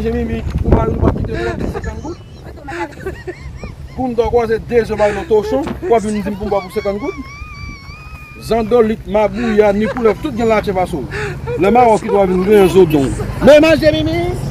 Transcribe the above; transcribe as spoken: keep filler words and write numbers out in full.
manje mimi, ou mari ou pa kite nou pou senkant goud. Kounye a w kwaze de zo mari nan tochon, w ap vin di m pou m ba w pou senkant goud. Zandolit, mabouya, ni koulèv, tout gen latchè pa sou. Lè mawon kite w ap vin gen zo don. Men manje mimi.